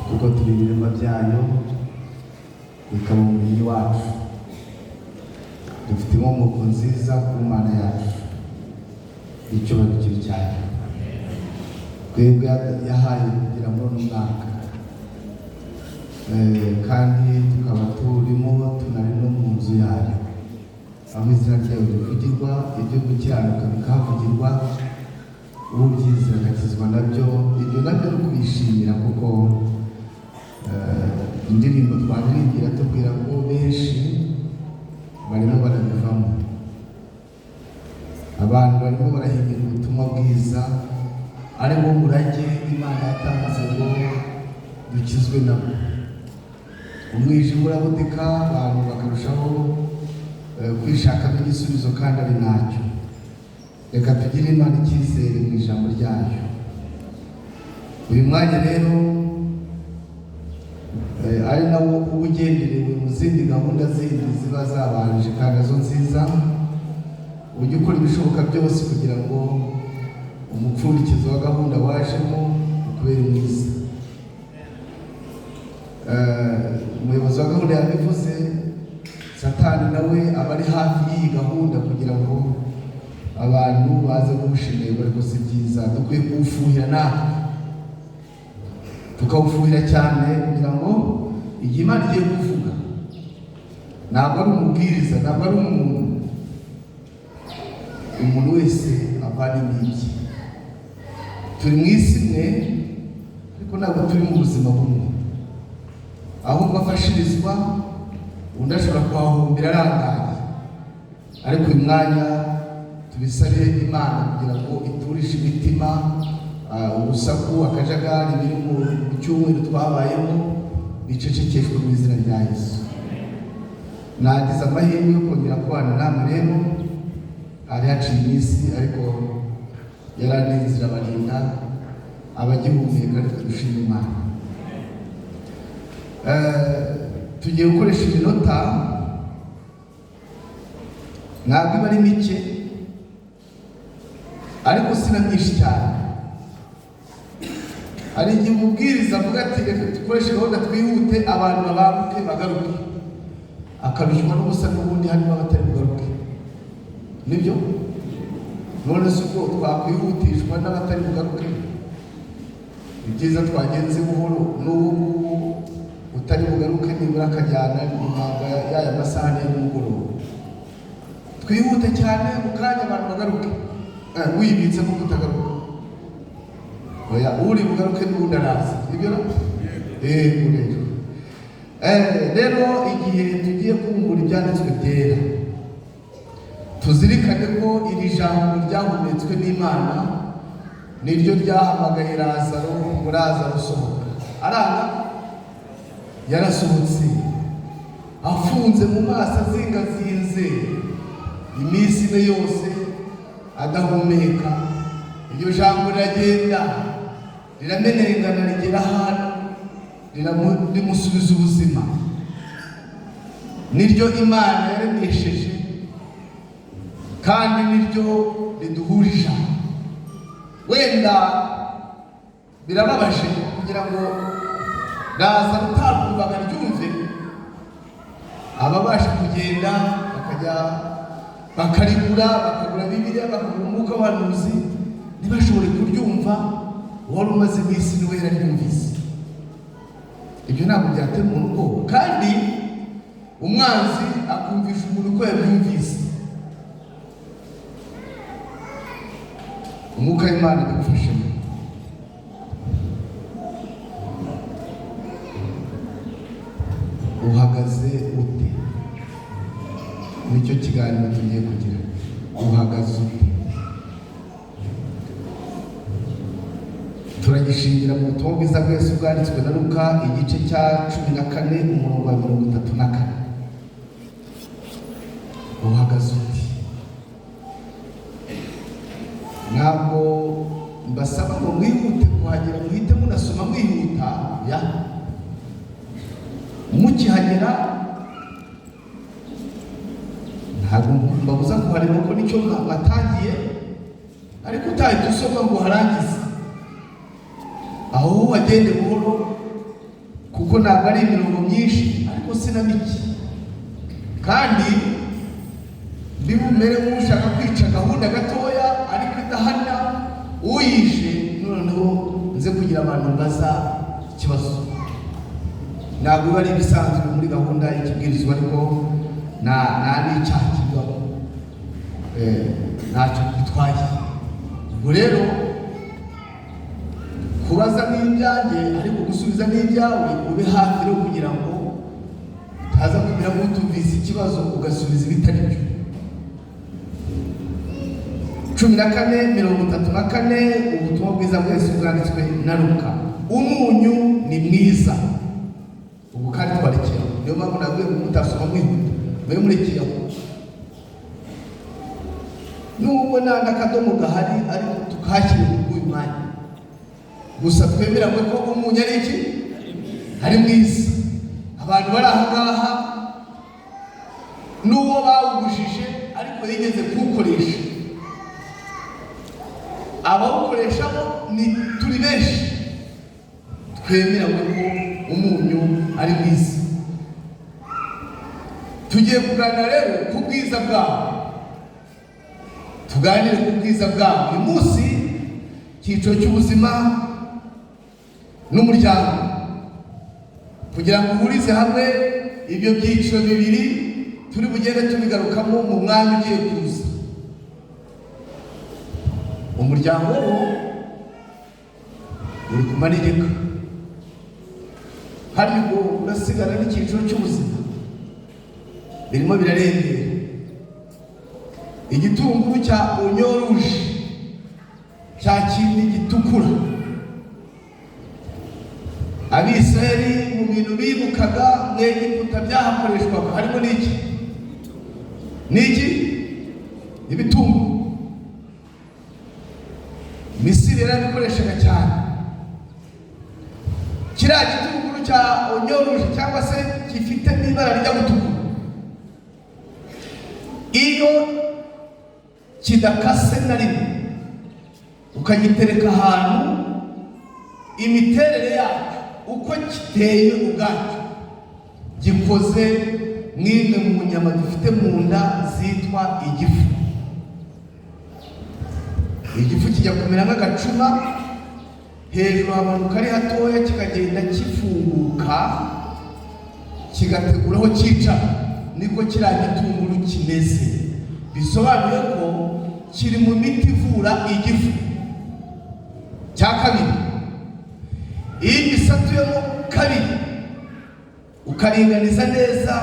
Kuko turi ibiremwa byayo, ikaba umubiri wacu. Dufite inkomoko nziza ku Mana yacu, icyubahiro kiri cyayo. Twebwe yahaye kugera muri uno mwaka, kandi tukaba turimo tunari no mu nzu yayo, aho izina ryayo rivugirwa, ibyo gukiranuka bikahavugirwa, ubyizera agakizwa nabyo. Ibyo nabyo ni ukubishimira, kuko indirimbo twaririmbira tubwira ko benshi barimo barabivamo. Abantu barimo barahinyura ubutumwa bwiza, ari wo murage Imana yatanze ngo dukizwe nabo. Umwijima urabudika, abantu bakarushaho kwishakamo igisubizo kandi ari ntacyo. Reka tugire Imana icyizere mu ijambo ryayo. Uyu mwanya rero ari nawo uba ugenderewe mu zindi gahunda zindi ziba zabanje kandi nazo nziza, ujye ukora ibishoboka byose kugira ngo umupfundikizo wa gahunda wajemo ukubere mwiza. Umuyobozi wa gahunda yabivuze, Satani nawe aba ari hafi y'iyi gahunda kugira ngo abantu baze kuwushimirwa, ariko si byiza. Dukwiye kuwufuhira natwe, tukawufuhira cyane, kugira ngo igihe Imana igiye kuvuga, ntabwo ari umubwiriza, ntabwo ari umuntu, umuntu wese avana imibyi. Turi mu isi imwe, ariko ntabwo turi mu buzima bumwe. Ahubwo afashirizwa, undi ashobora kuhahumbira arangaye. Ariko uyu mwanya tubisabire Imana kugira ngo iturishe imitima, urusaku, akajagari biri mu cyumweru twabayemo bicecekeshwe mu izina rya Yesu. Nagize amahirwe yo kongera kubana namwe rero, hari haciye iminsi, ariko yarandinze irabarinda, abagihumeka ariko dushima Imana. Tugiye gukoresha iminota, ntabwo iba ari mike ariko si na myinshi cyane. Hari igihe umubwiriza avuga ati: "Reka dukoreshe gahunda twihute, abantu babanguke bagaruke," akabishywa n'ubusa, n'ubundi harimo abatari bugaruke. Nibyo? None se ubwo twakwihutishwa n'abatari bugaruke? Ibyiza twagenze buhoro, n'ubu ngubu utari bugaruke nibura akajyana impamba y'aya masaha ya nimugoroba. Twihute cyane mu kanya abantu bagaruke. Wibitse ko kutagaruka, oya, uri bugaruke n'ubundi araza. Nibyo na yego. Rero rero igihe tugiye kubumbura ibyanditswe byera, tuzirikane ko iri jambo ryahumetswe n'Imana niryo ryahamagaye Lazaro ngo: "Lazaro, usohoka." Aranga, yarasohotse afunze mu maso, azingazinze, iminsi 4 yose adahumeka. Iryo jambo riragenda riramenengana, rigera ahantu rimusubiza ubuzima. Niryo Imana yaremesheje kandi niryo riduhurije. Wenda birababaje kugira ngo Lazaro utakumvaga ryumve, ababasha kugenda bakajya bakarigura, bakagura Bibiliya, bakagura umwuka w'abahanuzi, ntibashobore kuryumva. Uwari umaze iminsi niwe yararyumvise. Ibyo ntabwo byatera umuntu ubwoba, kandi umwanzi akumvisha umuntu ko yabyumvise. Umwuka w'Imana bigufashemo. Uhagaze ute? Nicyo kiganiro tugiye kugira. Uhagaze ute? Turagishingira mu butumwa bwiza bwa Yesu bwanditswe na Luka, igice cya 14, umurongo wa 34. Uhagaze ute? Ntabwo mbasaba ngo mwihute kuhagera, muhite munasoma mwihuta. Ya mukihagera, ntabwo mbabuza kuhareba kuko nicyo batangiye, ariko utahita usoma ngo uharangize, aho wagende buhoro. Kuko ntabwo ari imirongo myinshi, ariko si na mike, kandi bumere nk'ushaka kwica gahunda gatoya ariko idahana uyishe. Noneho nze kugira abantu mbaza ikibazo. Ntabwo biba ari ibisanzwe muri gahunda y'ikibwirizwa, ariko nta n'icyaha kibamo, ntacyo bitwaye. Ubwo rero kubaza ni ibyanjye, ariko gusubiza ni ibyawe. Ube hafi rero kugira ngo utaza kumera nk'utumvise ikibazo, ugasubiza ibitari byo. 14:34, Ubutumwa bwiza bwese bwanditswe na Luka. Umunyu ni mwiza. Ubu kandi twarekera, niyo mpamvu nabwiye ngo mutasoma mwihuta, mube murekeraho, nubwo nta n'akadomo gahari, ariko tukahashyira uyu mwanya gusa. Twemeranywe ko umunyu ari iki? Ari mwiza. Abantu bari aha ngaha, n'uwo bawugujije ariko yigeze kuwukoresha, abawukoreshamo ni turi benshi, twemeranywe ko umunyu ari mwiza. Tugiye kuganira rero ku bwiza bwawo, tuganire ku bwiza bwawo uyu munsi. Icyiciro cy'ubuzima n'umuryango, kugira ngo uhurize hamwe ibyo byiciro bibiri, turi bugende tubigarukamo mu mwanya ugiye kuza. Umuryango wo uri ku manegeka, hari ubwo urasigara n'icyiciro cy'ubuzima birimo birarengera. Igitunguru cya oignon rouge, cya kindi gitukura, Abisirayeli mu bintu bibukaga mu Egiputa byahakoreshwaga harimo n'iki? N'iki? Ibitunguru. Misiri yarabikoreshaga cyane. Kiriya gitunguru cya oignon rouge, cyangwa se gifite n'ibara rijya gutukura, iyo kidakase na rimwe ukagitereka ahantu, imiterere yacyo uko giteye ubwacyo gikoze nk'imwe mu nyama dufite mu nda zitwa igifu. Igifu kijya kumera nk'agacuma, hejuru hamanuka ari hatoya, kikagenda kifunguka, kigategura aho cyicara. Niko kiriya gitunguru kimeze. Bisobanuye ko kiri mu miti ivura igifu. Cya kabiri, iyo gisatuyemo kabiri, ukaringaniza neza,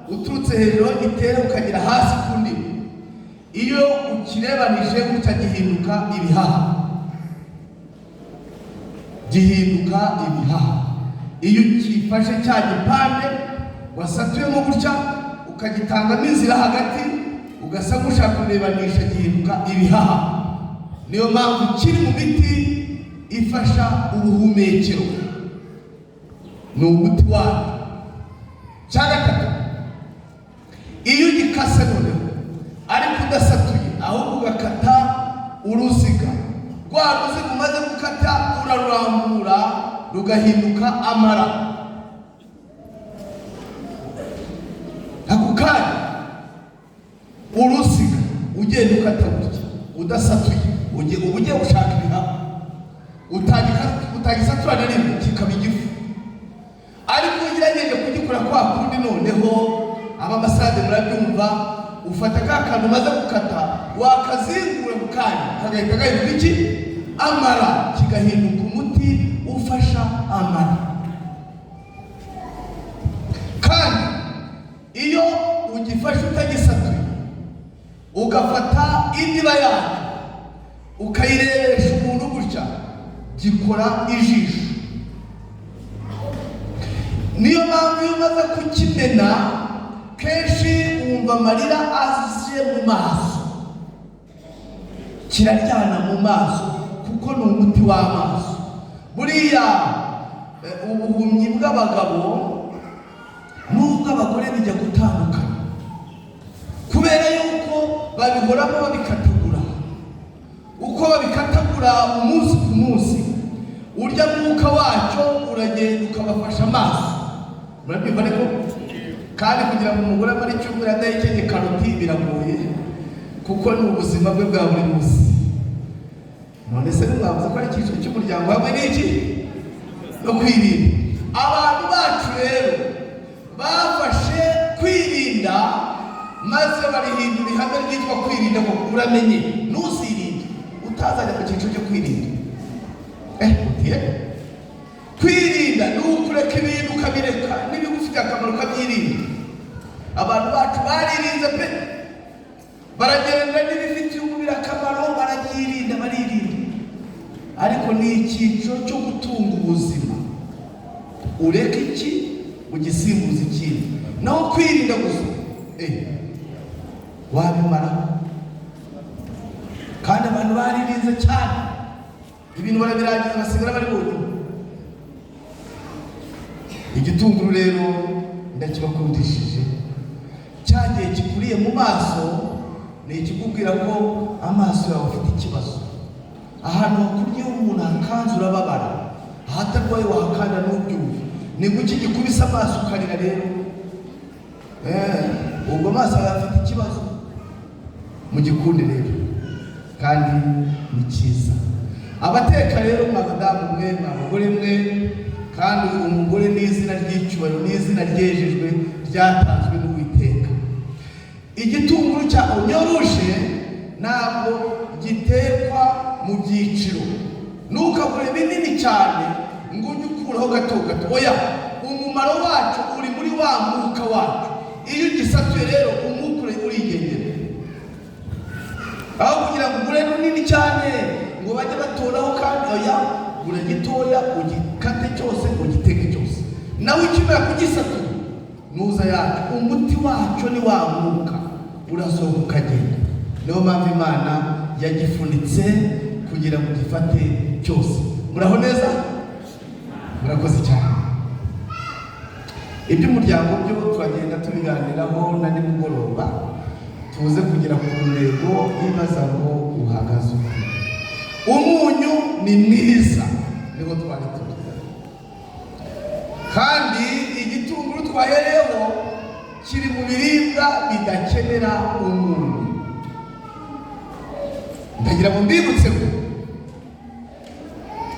uturutse hejuru aho gitera ukagera hasi ku ndimu, iyo ukirebanije gutya gihinduka ibihaha, gihinduka ibihaha. Iyo ukifashe cya gipande wasatuyemo gutya, ukagitangamo inzira hagati, ugasa nk'ushaka kurebanisha, gihinduka ibihaha. Niyo mpamvu kiri mu miti ifasha ubuhumekero, ni umuti wayo. Cya gatatu, iyo ugikase noneho ariko udasatuye, ahubwo ugakata uruziga, rwa ruziga umaze gukata urarurambura rugahinduka amara. Ako kanya uruziga ugenda ukata gutya udasatuye, uba ugiye gushaka ibihaha. Utagisatura na rimwe kikaba igifu, ariko ugerageje kugikora kwa kundi, noneho abamasade murabyumva, ufata ka kantu umaze gukata, wakazingura mu kanya kagahita gahinduka iki? Amara. Kigahinduka umuti ufasha amara. Kandi iyo ugifashe utagisatuye, ugafata indiba yacyo ukayirebesha umuntu gutya, gikora ijisho. Niyo mpamvu iyo umaze kukimena kenshi wumva amarira aje mu maso, kiraryana mu maso kuko ni umuti w'amaso. Buriya ubuhumyi bw'abagabo n'ubw'abagore bijya gutandukana, kubera yuko babihoramo babikatagura. Uko babikatagura umunsi ku munsi, Urya mwuka wacyo uragenda ukabafasha amaso. Murabyumva? Ariko kandi kugira ngo umugore amare icyumweru adahekenye karoti biragoye, kuko ni ubuzima bwe bwa buri munsi. None se ntimwavuze ko ari icyiciro cy'umuryango hamwe n'iki no kwirinda? Abantu bacu rero bafashe kwirinda maze barihindura ihame ryitwa kwirinda, ngo uramenye ntuzirinde utazajya mu cyiciro cyo kwirinda. Utiye kwirinda ni ukureka ibintu, ukabireka n'ibigufitiye akamaro ukabyirinda. Abantu bacu baririnze pe, baragenda n'ibifitiye umubiri akamaro barabyirinda, baririnda. Ariko ni icyiciro cyo gutunga ubuzima, ureka iki ugisimbuza ikindi. Naho kwirinda gusa, wabimara. Kandi abantu baririnze cyane, ibintu barabirangiza, basigara bari bonyine. Igitunguru rero ndakibakundishije. Cya gihe kikuriye mu maso ni ikikubwira ko amaso yawe afite ikibazo. Ahantu hakurya iyo umuntu ahakanze urababara, ahatarwaye wahakanda ntubyumve. Ni guki gikubise amaso ukarira rero? Ubwo amaso yawe afite ikibazo. Mugikunde rero, kandi ni cyiza. Abateka rero, mwa badamu mwe, mwa bagore mwe, kandi umugore ni izina ry'icyubahiro, ni izina ryejejwe ryatanzwe n'Uwiteka. Igitunguru cya oignon rouge ntabwo gitekwa mu byiciro. Ntukagure binini cyane ngo ujye ukuraho gato gato. Oya, umumaro wacu uri muri wa mwuka wacu. Iyo ugisatuye rero, umwuka urigendera. Aho kugira ngo ugure runini cyane ngo bajye batoraho, kandi oya, gura gitoya, ugikate cyose, ugiteke cyose. Nawe ukimara kugisatura, nuza yacu umuti wacyo ni wa mwuka urasohoka ukagenda. Niyo mpamvu Imana yagifunitse kugira ngo gifate cyose. Muraho neza, murakoze cyane. Iby'umuryango byo turagenda tubiganiraho na nimugoroba, tuze kugera ku ntego yibaza ngo uhagaze ute. Umunyu ni mwiza, niho twari turi. Kandi igitunguru twahereyeho kiri mu biribwa bidakenera umunyu. Ndagira ngo mbibutse ko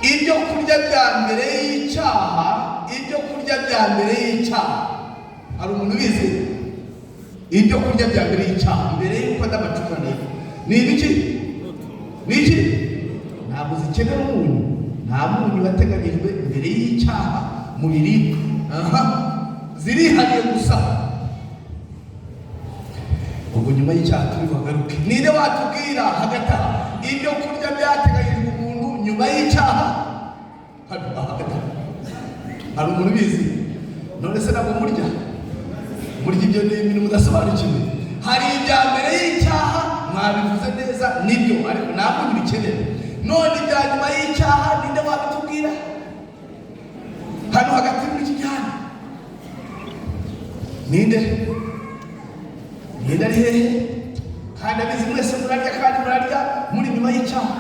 ibyo kurya bya mbere y'icyaha, ibyo kurya bya mbere y'icyaha, hari umuntu ubizi? Ibyo kurya bya mbere y'icyaha, mbere y'uko Adamu acumura, ni ibiki? Ni iki? Ntabwo zikenera umunyu. Nta munyu wateganyijwe mbere y'icyaha mu biribwa. Aha zirihariye gusa. Ubwo nyuma y'icyaha turi bugaruke. Ninde watubwira hagati aha ibyo kurya byateganyijwe umuntu nyuma y'icyaha? Hano hagati aha hari umuntu ubizi? None se ntabwo murya? Murya. Ibyo ni ibintu mudasobanukiwe. Hari ibya mbere y'icyaha, mwabivuze neza, nibyo, ariko ntabwo bikenera. None ibya nyuma y'icyaha, ninde wabitubwira hano hagati muri iki gihano? Ninde? Ninde ari hehe kandi abizi? Mwese murarya, kandi murarya muri nyuma y'icyaha.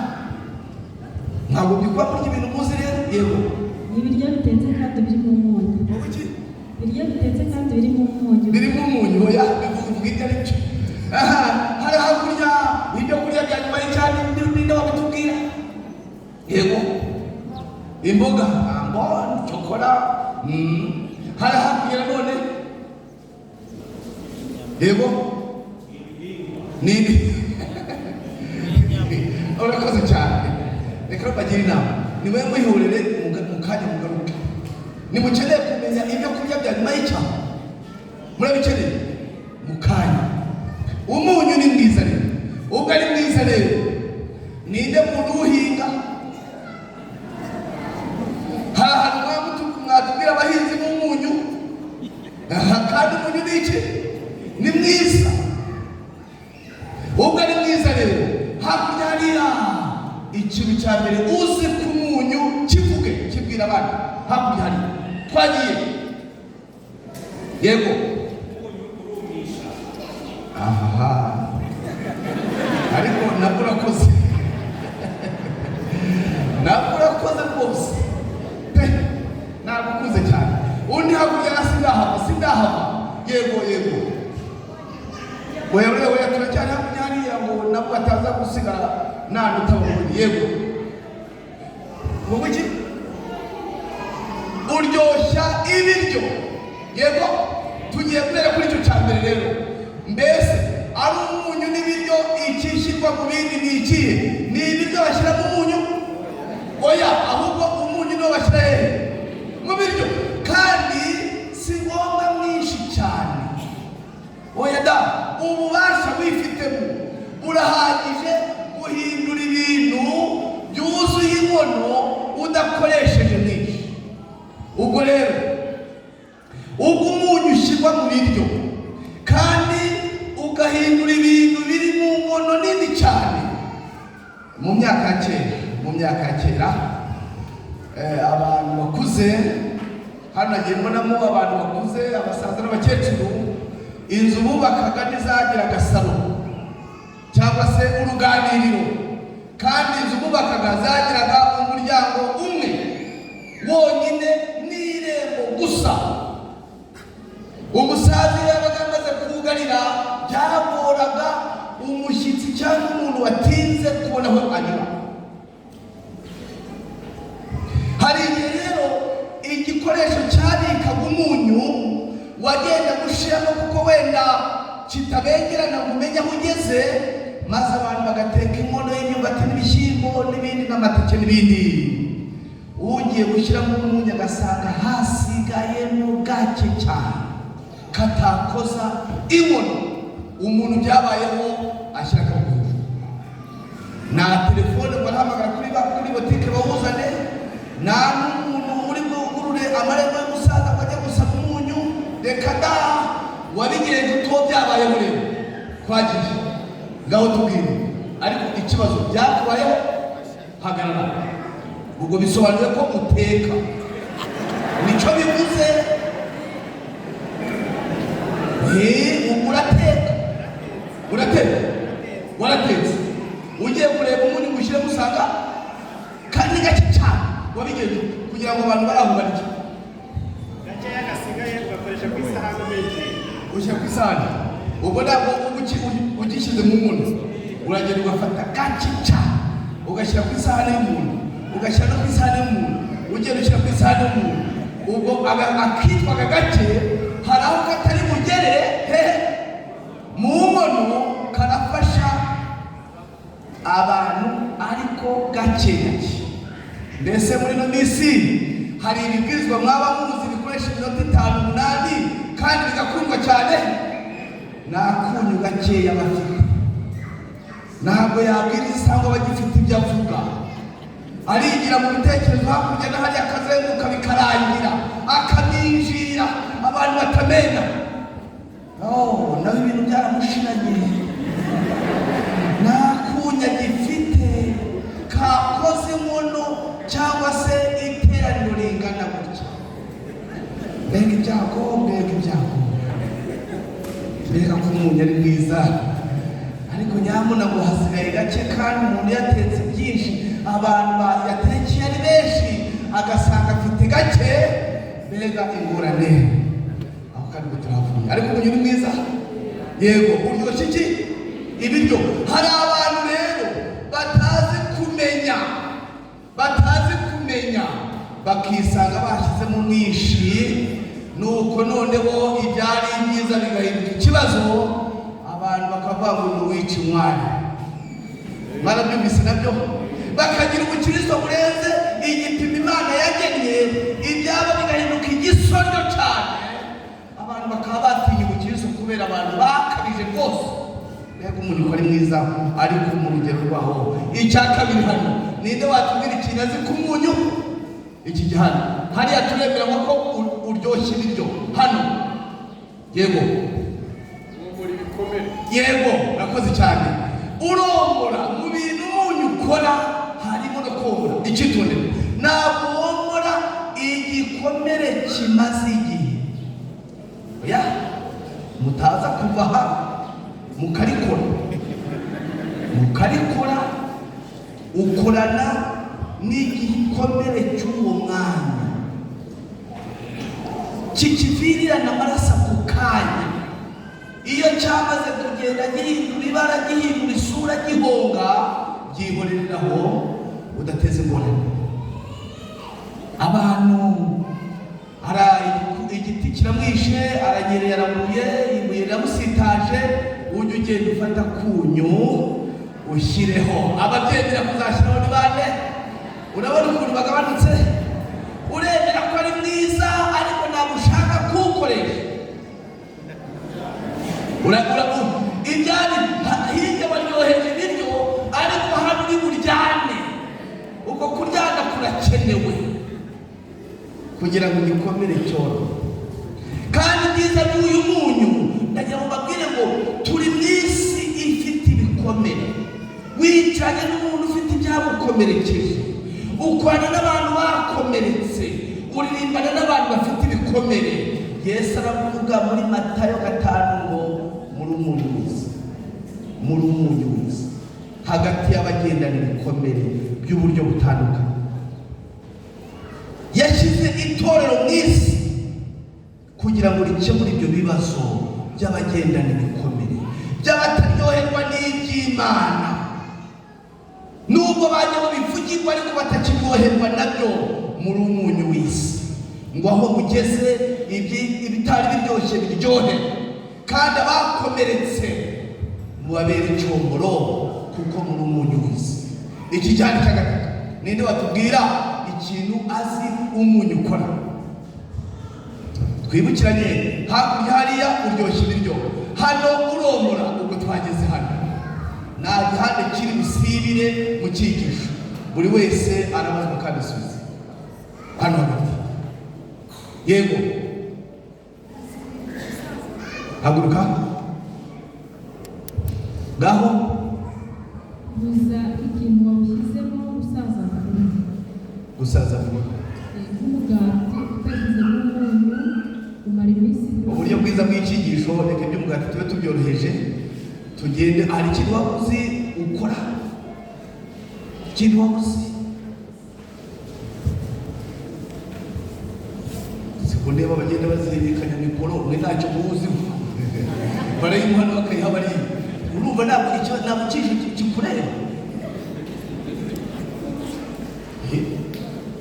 Ntabwo kuba murya ibintu muzi rero. Yego. Ni ibiryo bitetse kandi birimo umunyu. Wowe iki? Ibiryo bitetse kandi birimo umunyu. Birimo umunyu. Oya, bivuga ibyo ari byo. Aha hari hakurya ibyo kurya bya nyuma y'icyaha, ninde wabitubwira? Yego, imboga ntabwo cyokora. Hari hakurya none. Yego, ni ibi. Urakoze cyane. Reka mbagire inama, nimwe mwihorere mu kanya mugaruke. Nimukeneye kumenya ibyo kurya bya nyuma y'icyaha, murabikeneye mu kanya. Umunyu ni mwiza rero. Ubwo ari mwiza rero, ninde muntu uwuhinga? Hari ahantu mwatubwira abahinzi b'umunyu? Aha, kandi umunyu ni iki? Ni mwiza. Ubwo ari mwiza rero, hakurya hariya, ikintu cya mbere uzi ku munyu kivuge, kibwira abandi. Hakurya hariya, twagiye. Yego. Aha ariko nabwo urakoze, nabwo urakoze rwose. Undi hakurya, sindahava, sindahava. Yego, yego. Oya, oya, oya, turacyari hakurya hariya ngo nabwo ataza gusigara nta utabonye. Yego, ngo iki? Uryoshya ibiryo. Yego, tugiye guhera kuri icyo cya mbere rero. Mbese ari umunyu n'ibiryo, ikishyirwa mu bindi ni ikihe? Ni ibiryo bashyiramo umunyu? Oya, ahubwo umunyu niwo bashyira hehe? Mu biryo. Kandi si ngombwa mwinshi cyane, oya da. Ububasha wifitemo burahagije guhindura ibintu byuzuye inkono udakoresheje mwinshi. Ubwo rero, ubwo umunyu ushyirwa mu biryo kandi ugahindura ibintu biri mu nkono nini cyane. Mu myaka ya kera, mu myaka ya kera, abantu bakuze hano, nagiye mbonamo abantu bakuze, abasaza n'abakecuru, inzu bubakaga ntizagiraga salo cyangwa se uruganiriro, kandi inzu bubakaga zagiraga umuryango umwe wonyine n'irembo gusa. Umusaza iyo yabaga amaze kugarira, byagoraga umushyitsi cyangwa umuntu watinze kubona aho anyura. Hari igihe rero igikoresho cyabikaga umunyu wagenda gushiramo, kuko wenda kitabengerana ngo umenye aho ugeze, maze abantu bagateka inkono y'imyumbati n'ibishyimbo n'ibindi n'amateke n'ibindi. Ugiye gushyiramo umunyu agasanga hasigayemo gake cyane katakoza inkono. Umuntu byabayeho ashyira akaboko hejuru. Nta telefone ngo arahamagara kuri botike bawuzane, nta n'umuntu uri bwugurure amarembo y'umusaza ngo ajye gusaba umunyu. Reka da! Wabigenje uto byabayeho rero? Twagiye ngaho, tubwire. Ariko ikibazo, byakubayeho? Hagarara. Ubwo bisobanuye ko uteka, nicyo bivuze. Ubwo urateka, urateka, waratetse, ugiye kureba umunyu ngo ushyiremo usanga kandi gake cyane. Wabigenje ute kugira ngo abantu bari aho barye? Gakeya gasigaye ugakoresha ku isahani umenyereye. Ushyira ku isahani. Ubwo ntabwo uba ugishyize mu nkono, uragenda ugafata gake cyane ugashyira ku isahani y'umuntu, ugashyira no ku isahani y'umuntu, ugenda ushyira ku isahani y'umuntu. Ubwo akitwaga gake hari aho katari bugere hehe? Mu nkono. Karafasha abantu ariko gake gake. Mbese muri ino minsi hari ibibwirizwa mwaba muzi bikoresha iminota 5, 8 kandi bigakundwa cyane? Ni akunyu gakeya bafite. Ntabwo yabwiriza cyangwa bagifite ibyo avuga, arigira mu bitekerezo hakurya na hariya, akazenguruka bikarangira akaminjira abantu batamena. Oh, nawe ibintu byaramushiranye, nta kunya gifite kakoze inkono cyangwa se iteraniro ringana gutya. Mbega ibyago, mbega ibyago, mbega ko umunyu ari mwiza, ariko nyamuna ngo hasigaye gake kandi umuntu yatetse byinshi, abantu yatekeye ari benshi, agasanga afite gake. Mbega ingorane! Aho kandi ngo turahavuye, ariko umunyu ni mwiza. Yego, uryoshya iki? Ibiryo. Hari abantu rero batazi kumenya, batazi kumenya, bakisanga bashyizemo mwinshi, nuko noneho ibyari byiza bigahinduka ikibazo, abantu bakavuga ngo ni uwica umwanya. Barabyumvise nabyo, bakagira ubukristo burenze igipimo Imana yagennye, ibyabo bigahinduka igisoryo cyane, abantu bakaba batinya ubukristo kubera abantu bakabije rwose. Mbega umuntu ko ari mwiza, ariko mu rugero rwaho. Icya kabiri hano, ninde watubwira ikintu azi ku munyu? Iki gihano hariya turemeranywa ko uryoshya ibiryo hano. Yego. Womora ibikomere. Yego, urakoze cyane. Uromora. Mu bintu umunyu ukora harimo no komora. Icyitonderwa, ntabwo womora igikomere kimaze igihe. Oya, mutaza kuva aha mukarikora, mukarikora. Ukorana n'igikomere cy'uwo mwanya. Kikivirirana amaraso ako kanya. Iyo cyamaze kugenda gihindura ibara, gihindura isura, gihonga, byihorereraho udateza ingorane abantu. Igiti kiramwishe, aranyereye, araguye, ibuye riramusitaje. Ujye ugenda ufata kunyu ushyireho. Ababyemera kuzashyiraho ni bande? Urabona ukuntu bagabanutse. Uremera ko ari mwiza, ariko ntabwo ushaka kuwukoresha. Ibyari hirya baryoheje ibiryo, ariko hano uri buryane. Uko kuryana kurakenewe kugira ngo igikomere cyorohe. Kandi ibyiza by'uyu munyu, ndagira ngo mbabwire ngo turi mu isi ifite ibikomere. Wicaranye n'umuntu ufite ibyamukomerekeje, ukorana n'abantu bakomeretse, uririmbana n'abantu bafite ibikomere. Yesu aravuga muri Matayo 5 ngo muri umunyu w'isi, muri umunyu w'isi hagati y'abagendana ibikomere by'uburyo butandukanye. Yashyize itorero mu isi kugira ngo rikemure ibyo bibazo by'abagendana ibikomere, by'abataryoherwa n'iby'Imana, nubwo bajya babivugirwa ariko batakiryoherwa nabyo. Muri umunyu w'isi, ngo aho mugeze ibitari biryoshye biryohe, kandi abakomeretse mubabere icyomoro, kuko muri umunyu w'isi. Iki cyane cya gatatu, ninde watubwira ikintu azi umunyu ukora? Twibukiranye, hakurya hariya uryoshya ibiryo, hano uromora. Ubwo twageze hano, nta gihande kiri busibire mu cyigisho. Buri wese arabazwa kandi asubiza. Hano hagati, yego, haguruka ngaho. Buza ikintu wawushyizemo gusaza vuba. Gusaza vuba. Nk'umugati utashyizemo umunyu umara iminsi. Uburyo bwiza bw'icyigisho, reka iby'umugati tube tubyoroheje, tugende. Hari ikintu waba uzi ukora? Ikintu waba uzi? Siko ndeba bagenda bazihererekanya mikoro, mwe ntacyo muwuziho, barayimuha bakayiha bariya. Urumva ntabwo icyo, ntabwo icyigisho kikureba.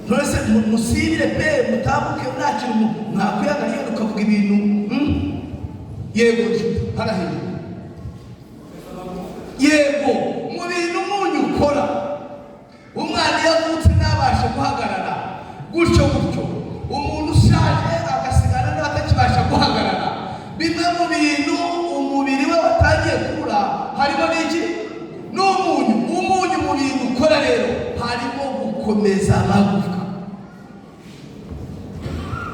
None se musibire pe, mutambuke, nta kintu mwakwihagarika ukavuga ibintu? Yego, harahiye. Yego, mu bintu umunyu ukora, umwana iyo avutse ntabashe guhagarara gutyo gutyo, umuntu ushaje agasigara n'atakibasha guhagarara, bimwe mu bintu umubiri we watangiye kubura harimo n'iki? N'umunyu. Umunyu mu bintu ukora rero harimo gukomeza amagufwa.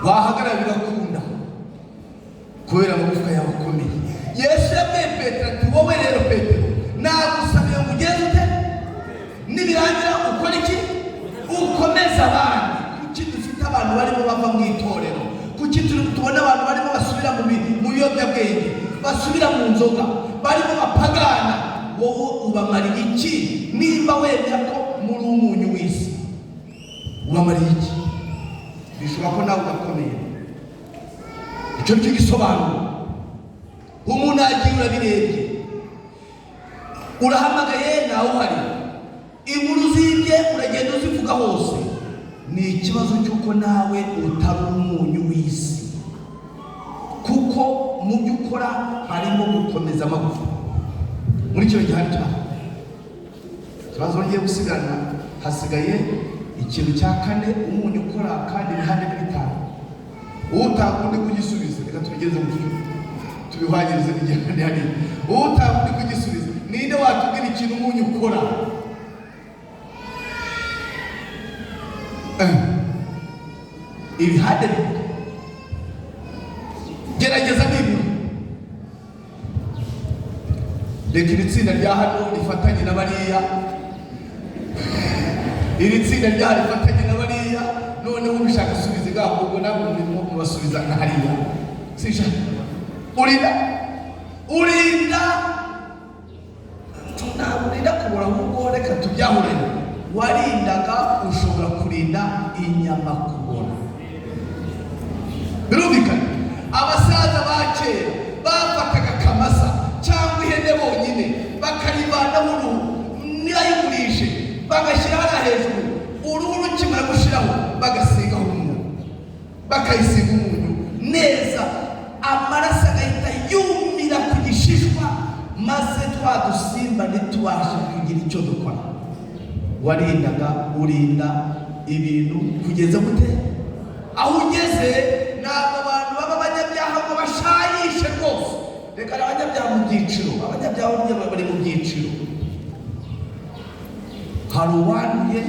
Wahagarara bigakunda kubera amagufwa yawe akomeye. Yesu yabwiye Petero ati: "Wowe rero Petero, nagusabiye ngo ugende ute? Nibirangira ukora iki? Ukomeze abandi." Kuki dufite abantu barimo bava mu itorero? Kuki turi tubona abantu barimo basubira mu biyobyabwenge, basubira mu nzoga, barimo bapagana? Wowe ubamariye iki? Nimba wemera ko muri umunyu w'isi, ubamariye iki? Bishoboka ko nawe udakomeye. Icyo nicyo gisobanuro. Umuntu yagiye, urabirebye, urahamagaye, ntawe uhari, inkuru zibye uragenda uzivuga hose. Ni ikibazo cy'uko nawe utari umunyu w'isi, kuko mu byo ukora harimo gukomeza amagufa. Muri icyo gihe hari cyane ikibazo ngiye gusigana. Hasigaye ikintu cya kane umunyu ukora, kandi ibihande ni bitanu. Utakundi kugisubiza, reka tubigeze gutyo, tubihwanyirize n'igihande hariya. Utakundi kugisubiza, ninde watubwira ikintu umunyu ukora? Ibihande bibiri, gerageza nibura. Reka iri tsinda rya hano rifatanye na bariya, iri tsinda rya hano rifatanye na bariya. Noneho ubishaka asubize ngaho, ubwo ntabwo murimo mubasubiza nka hariya. Sinshaka. Urinda, urinda, ntabwo urinda kubura, ahubwo reka tubyahure. Warindaga, ushobora kurinda inyama kubora. Birumvikana, abasaza ba kera bafataga akamasa cyangwa ihene bonyine, bakarivanaho uruhu, ntibayigurishe, bagashyira hariya hejuru. Uruhu rukimara gushiraho, bagasigaho umunyu, bakayisiga umunyu neza, amaraso agahita yumira ku gishishwa, maze twa dusimba ntitubashe kugira icyo dukora. Warindaga, urinda ibintu kugeza gute? Aho ugeze, ntabwo abantu baba abanyabyaha ngo bashayishe rwose. Reka, abanyabyaha mu byiciro, abanyabyaha burya bari mu byiciro. Hari uwanduye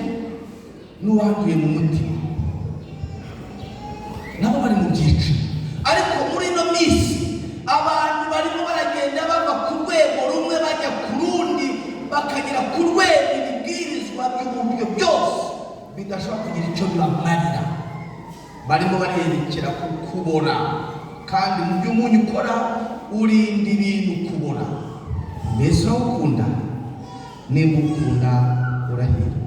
n'uwanduye mu mutima, nabo bari mu byiciro. Ariko muri ino minsi abantu barimo baragenda bava ku rwego rumwe bajya ku rundi, bakagera ku rwego ibibwirizwa by'uburyo byose bidashobora kugira icyo bibamarira. Barimo barerekera ku kubora, kandi mu byo umunyu ukora, urinda ibintu kubora. Mbese urawukunda? Nimba ukunda, urahira.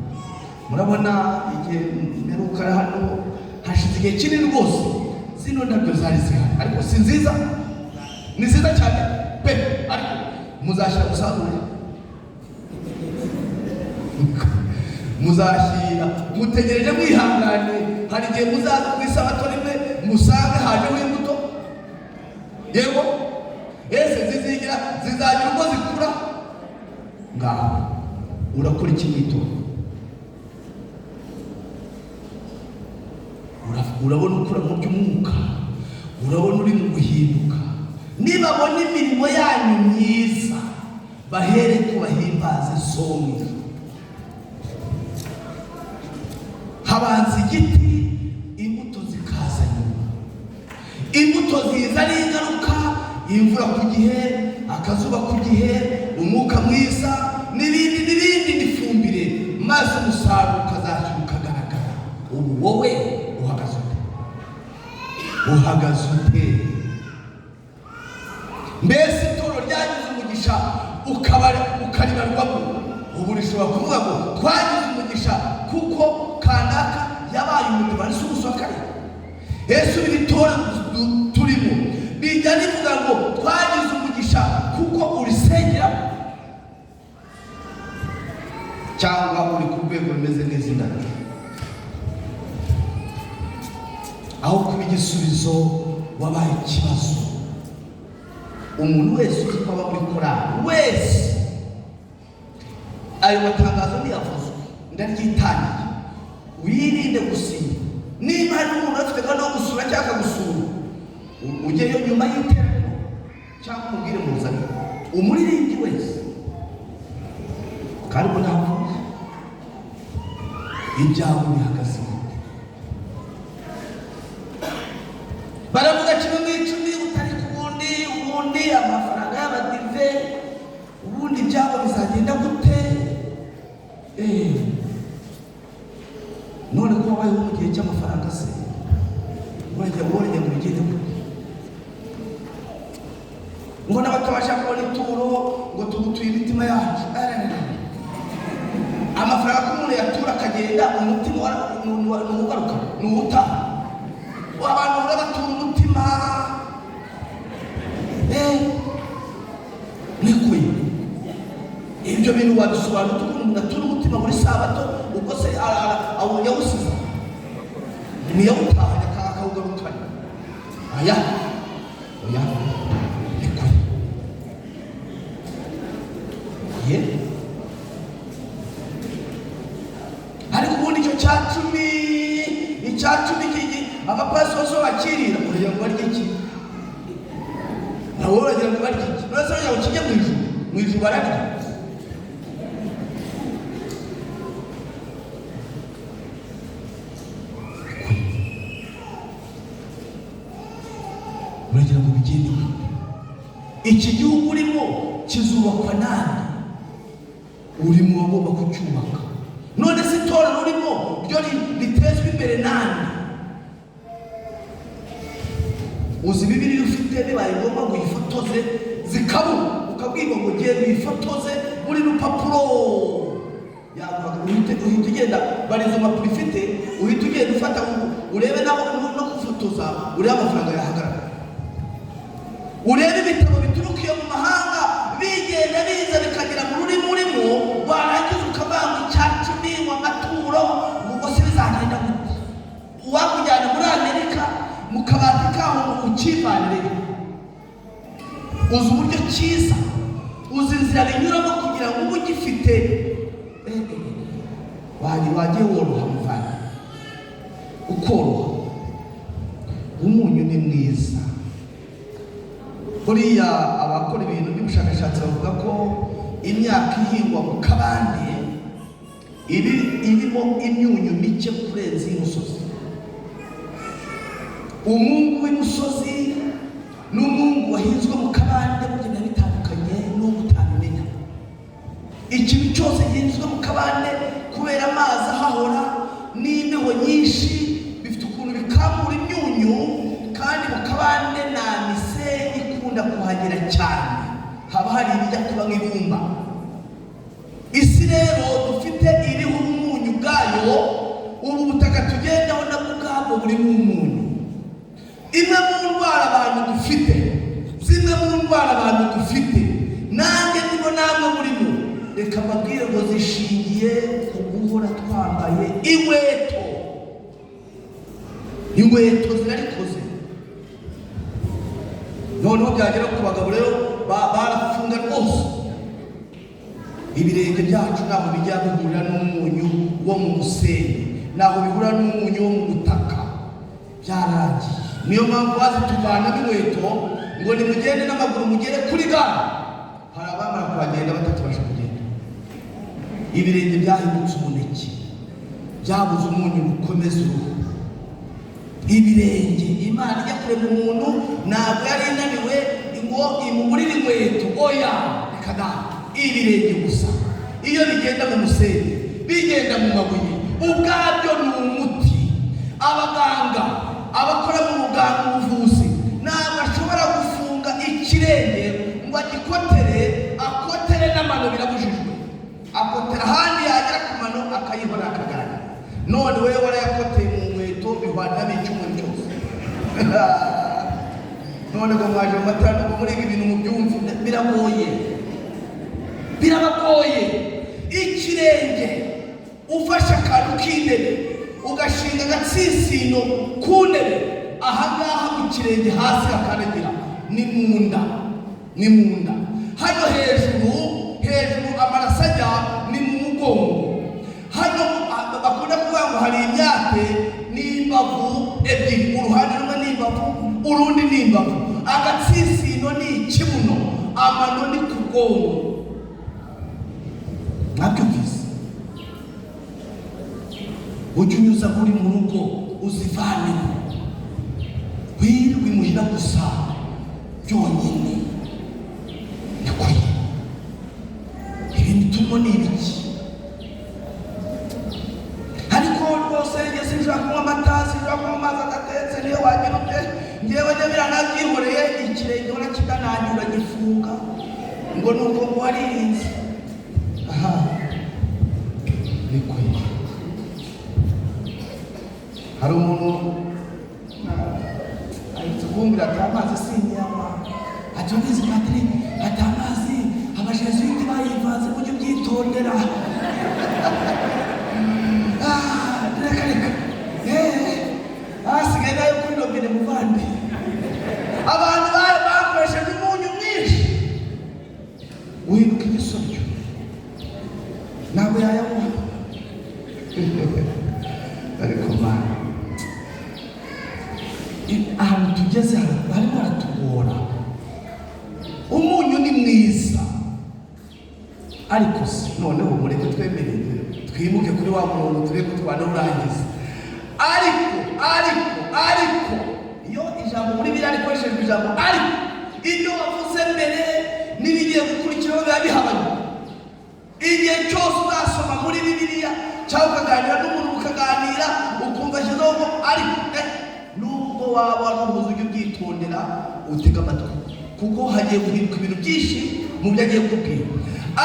Murabona igihe mperuka hano, hashize igihe kinini rwose, zino ndabyo zari zihari, ariko si nziza? Ni nziza cyane pe, ariko muzashyira musarure, muzashyira, mutegereje mwihangane. Hari igihe muzaza ku isabato rimwe musange hajeho imbuto. Yego, ese zizigira, zizagira uko zikura? Ngaho urakora iki mu itorero? Urabona ukura mu by'umwuka, urabona uri mu guhinduka. Nibabona imirimo yanyu myiza, bahere ko bahimbaze So mu ijuru. Habanza igiti, imbuto zikaza nyuma. Imbuto ziza ari ingaruka: imvura ku gihe, akazuba ku gihe, umwuka mwiza n'ibindi n'ibindi n'ifumbire, maze umusaruro ukazashyira ukagaragara. Ubu wowe uhagaze ute? Uhagaze ute? Mbese itorero ryagize umugisha ukaribarwamo, ubu rishobora kuvuga ngo twagize umugisha kuko kanaka yabaye umudivantisi w'umunsi wa karindwi? Ese ubu iri torero turimo bijya rivuga ngo twagize umugisha kuko urisengeramo, cyangwa uri ku rwego rumeze nk'izindabyo, aho kuba igisubizo wabaye ikibazo? Umuntu wese uzi ko aba muri korali wese, ayo matangazo ntiyavuzwe, ndaryitangiye, wirinde gusinya. Niba hari umuntu afite gahunda yo gusura cyangwa akagusura, ujyeyo nyuma y'iteraniro cyangwa umubwire muzane umuririmbyi wese. Kandi ubwo ntabwo ibyawe bihagaze gute? Baravuga kimwe mu icumi utari ku wundi, ubundi amafaranga y'abadive, ubundi ibyabo bizagenda gute? None ko wabayeho mu gihe cy'amafaranga se, urajya urajya ngo bigende gute? Ngo n'abatabasha kubona ituro, ngo tugutuye imitima yacu. Amafaranga ko umuntu yatura akagenda, umutima ni uwugaruka, ni uwutaha. Abantu bahora batura umutima, nikuye ibyo bintu wabisobanura ukuntu umuntu atura umutima muri sabato? Ubwo se yawusize, ntiyawutahanye akawugarukana? Aya, oya, nikuye ye. Ariko ubundi icyo cya cumi, icya cumi kigi abapasitori bakirira, uragira ngo barye iki? Nawe uragira ngo barye iki? None se uragira ngo kijye mu ijuru? Mu ijuru bararya? Uragira ngo bigende gute? Iki gihugu urimo kizubakwa nande? Uri mu bagomba kucyubaka. None se itorero urimo ryo ritezwa imbere nande? Uzi Bibiliya ufite, bibaye ngombwa ngo uyifotoze zikabura, ukabwirwa ngo genda uyifotoze buri rupapuro, yaguhaga, uhita ugenda bari izo mpapuro ifite. Uhita ugenda ufata urebe naho no gufotoza, urebe amafaranga yahagarara, urebe ibitabo bituruka iyo mu mahanga bigenda biza bikagera mu rurimi urimo, warangiza ukavanga icya cumi w'amaturo. Ubwo se bizagenda gute? Uwakujyana muri Amerika mu kabati kaho ngo ukivanire, uzi uburyo cyiza, uzi inzira binyuramo kugira ngo ube ugifite. Wagiye woroha, muvana ukoroha. Umunyu ni mwiza. Buriya abakora ibintu by'ubushakashatsi bavuga ko imyaka ihingwa mu kabande ibi irimo imyunyu mike kurenza iy'umusozi. Umungu w'imusozi n'umungu wahinzwe mu kabande burya biba bitandukanye n'uwo utabimenya. Ikintu cyose gihinzwe mu kabande, kubera amazi ahahora n'imbeho nyinshi, bifite ukuntu bikamura imyunyu. Kandi mu kabande nta misenyi ikunda kuhagera cyane, haba hari ibijya kuba nk'ibumba. Isi rero dufite iriho umunyu ubwayo. Ubu butaka tugendaho nabwo ubwabwo burimo umunyu. Imwe mu ndwara abantu dufite, zimwe mu ndwara abantu dufite, nanjye ndimo, namwe murimo, reka mbabwire ngo zishingiye ku guhora twambaye inkweto. Inkweto zirarikoze. Noneho byagera ku bagabo rero, barafunga rwose. Ibirenge byacu ntabwo bijya bihurira n'umunyu wo mu musenyi, ntabwo bihura n'umunyu wo mu butaka, byararangiye. Niyo mpamvu bazituvanamo inkweto ngo nimugende n'amaguru mugere kuri gare. Hari abamara kuhagenda batakibasha kugenda. Ibirenge byahindutse umuneke, byabuze umunyu bukomeza uruhu. Ibirenge, Imana ijya kurema umuntu ntabwo yari inaniwe ngo imugurire inkweto, oya, reka da. Ibirenge gusa iyo bigenda mu musenyi, bigenda mu mabuye, ubwabyo ni umuti. Abaganga, abakora mu buganga, ubuvuzi, ntabwo ashobora gufunga ikirenge ngo agikotere, akotere n'amano, birabujijwe. Akotera ahandi, yagera ku mano akayibona, akagaragara. None wowe warayakoteye mu nkweto, bihwaniramo icyumweru cyose. None ngo mwaje mu matara ngo muriga ibintu mubyumve, biragoye, birabagoye. Ikirenge, ufashe akantu k'intebe ugashinga agatsinsino ku ntebe, ahangaha mu kirenge hasi hakandagira ni mu nda, ni mu nda. Hano hejuru, hejuru amaraso ajya ni mu mugongo. Hano bakunda kuvuga ngo hari imyate n'imbavu ebyiri, uruhande rumwe ni imbavu, urundi ni imbavu. Agatsinsino ni ikibuno, amano ni ku bwonko. Mwabyumvise? Ujye unyuza uri mu rugo uzivanemo, wirirwe imuhira gusa byonyine. Nikuri ibintu turimo ni ibiki? Ariko rwose njye sinshobora kunywa amata, sinshobora kunywa amazi adatetse. Niyo wagira ute, ngewe njye biranabyihoreye. Ikirenge urakidanangira, gifunga ngo ni uko ngo waririnze. Aha nikuri hari umuntu ahita kumbwira ati: "Amazi sinyanywa." Ati: "Urabizi patiri," ati, "amazi abajesuiti bayivanze, mujye ubyitondera." Ah, reka reka, hasigaye nayo kuri robine. Muvandi, abantu bakoresheje umunyu mwinshi, uhinduka igisoryo, ntabwo yayanywa. Ariko mana, ahantu tugeze harimo haratugora. Umunyu ni mwiza, ariko se noneho mureke twemere twimuke kuri wa murongo, turebe ko twanawurangiza. Ariko iyo ijambo muri biriya rikoreshejwe, ijambo "ariko", ibyo wavuze mbere n'ibigiye gukurikiraho biba bihabanye. Igihe cyose uzasoma muri Bibiliya cyangwa ukaganira n'umuntu, mukaganira ukumva ashyizeho ngo "ariko", nubwo waba waruhuza, ujye ubyitondera, utega amatwi, kuko hagiye guhinduka ibintu byinshi mu byo agiye kukubwira.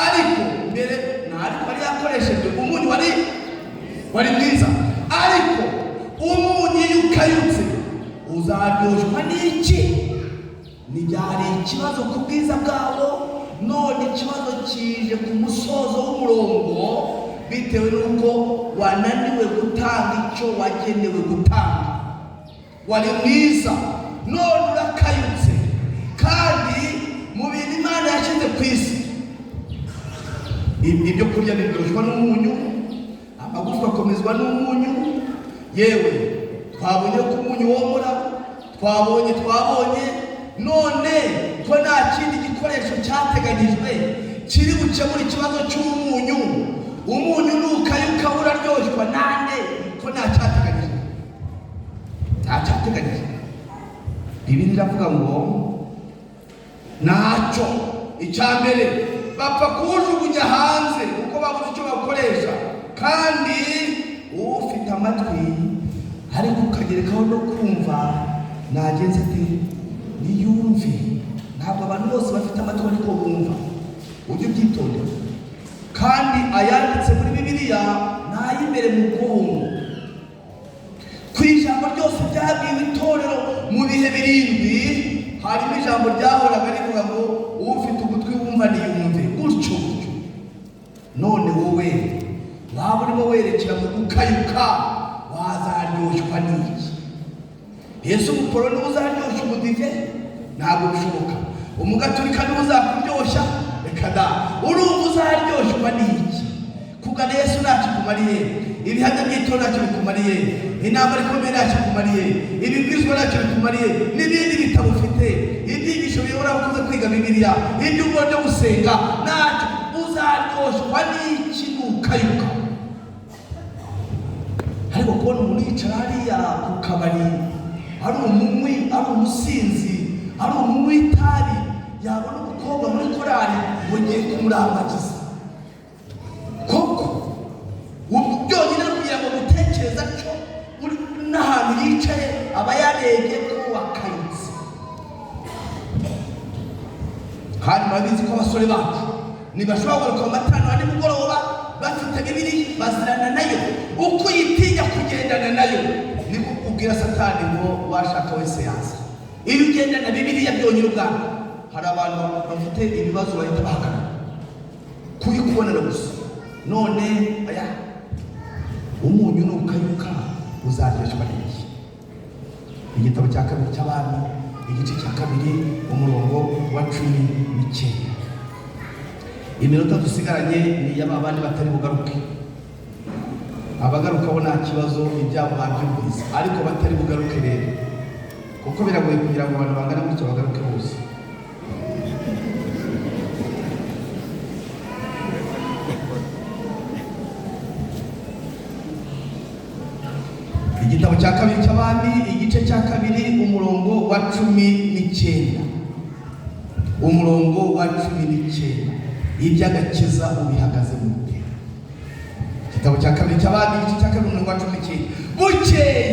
Ariko mbere nta "ariko" yari yakoreshejwe, umunyu wari mwiza, ariko Umunyu iyo ukayutse uzaryoshwa n'iki? Ntibyari ikibazo ku bwiza bwabo, none ikibazo kije ku musozo w'umurongo, bitewe n'uko wananiwe gutanga icyo wagenewe gutanga. Wari mwiza, none urakayutse. Kandi mu bintu Imana yashyize ku isi, ibyo kurya biryoshwa n'umunyu, amagufwa akomezwa n'umunyu. Yewe, twabonye ko umunyu womora, twabonye. None ko nta kindi gikoresho cyateganyijwe kiri bukemure ikibazo cy'umunyu, umunyu nukayuka uraryoshwa nande, ko nta cyateganyijwe? Nta cyateganyijwe. Bibiliya iravuga ngo ntacyo. Icya mbere, bapfa kuwujugunya hanze kuko babuze icyo bakoresha. Kandi ufite amatwi ariko ukagerekaho no kumva, nagenze ate? Niyumve. Ntabwo abantu bose bafite amatwi ariko bumva, ujye ubyitondera. Kandi ayanditse muri Bibiliya ni ay'imbere mu bwonko. Ku ijambo ryose ryabwiwe itorero mu bihe birindwi, harimo ijambo ryahoraga rivuga ngo: "Ufite ugutwi wumva niyumve." Gutyo gutyo. None wowe waba urimo werekera mu gukayuka, wazaryoshwa n'iki? Yesu, umuporo niwe uzaryoshya umudive? Ntabwo bishoboka. Umugaturika niwe uzakuryoshya? Reka da. Urumva uzaryoshwa n'iki? Kugana Yesu ntacyo bikumariye, ibihamya by'itora ntacyo bikumariye, intambara ikomeye ntacyo bikumariye, ibibwirizwa ntacyo bikumariye, n'ibindi bitabo ufite, ibyigisho biyobora abakunze kwiga Bibiliya, ibyumba byo gusenga, ntacyo. Uzaryoshwa n'iki nukayuka? Ariko kubona umuntu yicara hariya ku kabari, ari umunywi, ari umusinzi, ari umunywi w'itabi, yabona umukobwa muri korari ngo ngiye kumurambagiza, koko byonyine no kugira ngo gutekereza cyo uri n'ahantu yicaye, aba yarebye ko wakayutse. Kandi murabizi ko abasore bacu ntibashobora kugaruka mu materaniro ya nimugoroba bafite Bibiri bazirana nayo. Uko uyitinya kugendana nayo, niko ubwira Satani ngo washaka wese yaza. Iyo ugendana Bibiliya byonyine ubwabyo, hari abantu bafite ibibazo bahita bahagarara kuyikubonana gusa. None aya, umunyu nukayuka uzaryoshwa n'iki? Igitabo cya kabiri cy'Abami, igice cya kabiri, umurongo wa 19. Iminota dusigaranye ni iy'aba bandi batari bugaruke. Abagaruka bo nta kibazo, ibyabo babyumvise. Ariko batari bugaruke rero, kuko biragoye kugira ngo abantu bangana gutya bagaruke bose. Igitabo cya kabiri cy'Abami, igice cya kabiri, umurongo wa 19, umurongo wa 19. Iby'agakiza ubihagaze mu? Igitabo cya kabiri cy'Abami, igice cya kabiri, umurongo wa 19. Bukeye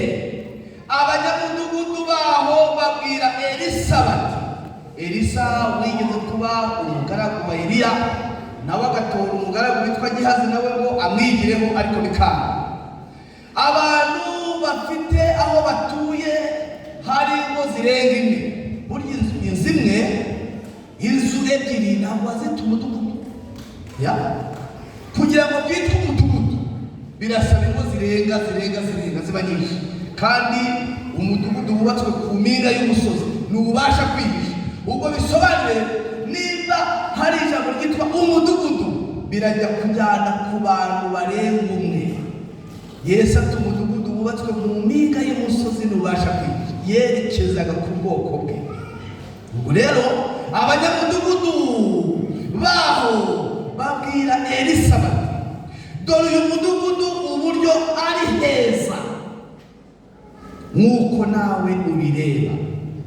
abanyamudugudu baho babwira Elisa bati, Elisa wigeze kuba umugaragu wa Eliya, nawe agatora umugaragu witwa Gihazi nawe ngo amwigireho, ariko bikanga. Abantu bafite aho batuye hari ingo zirenga imwe. Burya inzu imwe, inzu ebyiri ntabwo wazita umudugudu. Ya, kugira ngo byitwe umudugudu birasaba ingo zirenga zirenga zirenga ziba nyinshi. Kandi umudugudu wubatswe ku mpinga y'umusozi ntubasha kwihisha. Ubwo bisobanuye, nimba hari ijambo ryitwa umudugudu, birajya kujyana ku bantu barenga umwe. Yesu ati: "Umudugudu wubatswe mu mpinga y'umusozi ntubasha kwihisha." Yerekezaga ku bwoko bwe. Ubwo rero abanyamudugudu baho babwira Elisa bati: "Dore uyu mudugudu uburyo ari heza, nk'uko nawe ubireba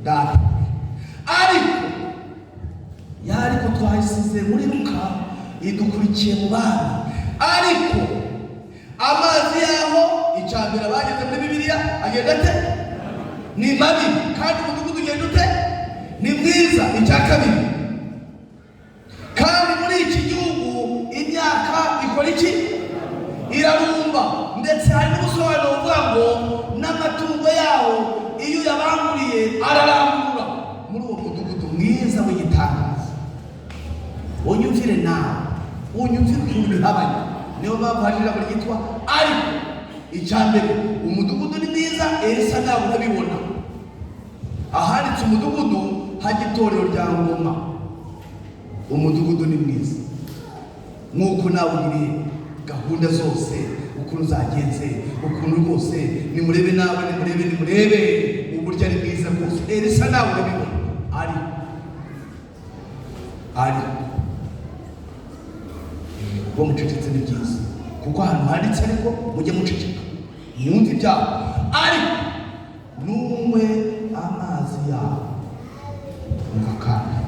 data." Ariko yariko twahisize muri Luka, idukurikiye mu bana. Ariko amazi yaho, icya mbere, abageze muri Bibiliya, agenda ate? Ni mabi. Kandi umudugudu ugenda ute? Ni mwiza. Icya kabiri, kandi muri iki gihugu imyaka ikora iki? Irarumba. Ndetse hari n'ubusobanuro buvuga ngo Nawe unyumvire ukuntu bihabanye. Niyo mpamvu haje ijambo ryitwa "ariko". Icya mbere, umudugudu ni mwiza. Elisa ntabwo urabibona. Ahanditse umudugudu hajya itorero rya Ngoma. Umudugudu ni mwiza nk'uko nawe ugiriye gahunda zose, ukuntu zagenze, ukuntu rwose. Nimurebe nawe, nimurebe, nimurebe uburyo ari mwiza rwose. Elisa nawe urabibona. Ariko ubwo mucecetse ni byiza, kuko ahantu handitse "ariko" mujye muceceka mwumve ibyaho. Ariko nunywe amazi yawe, umva, kandi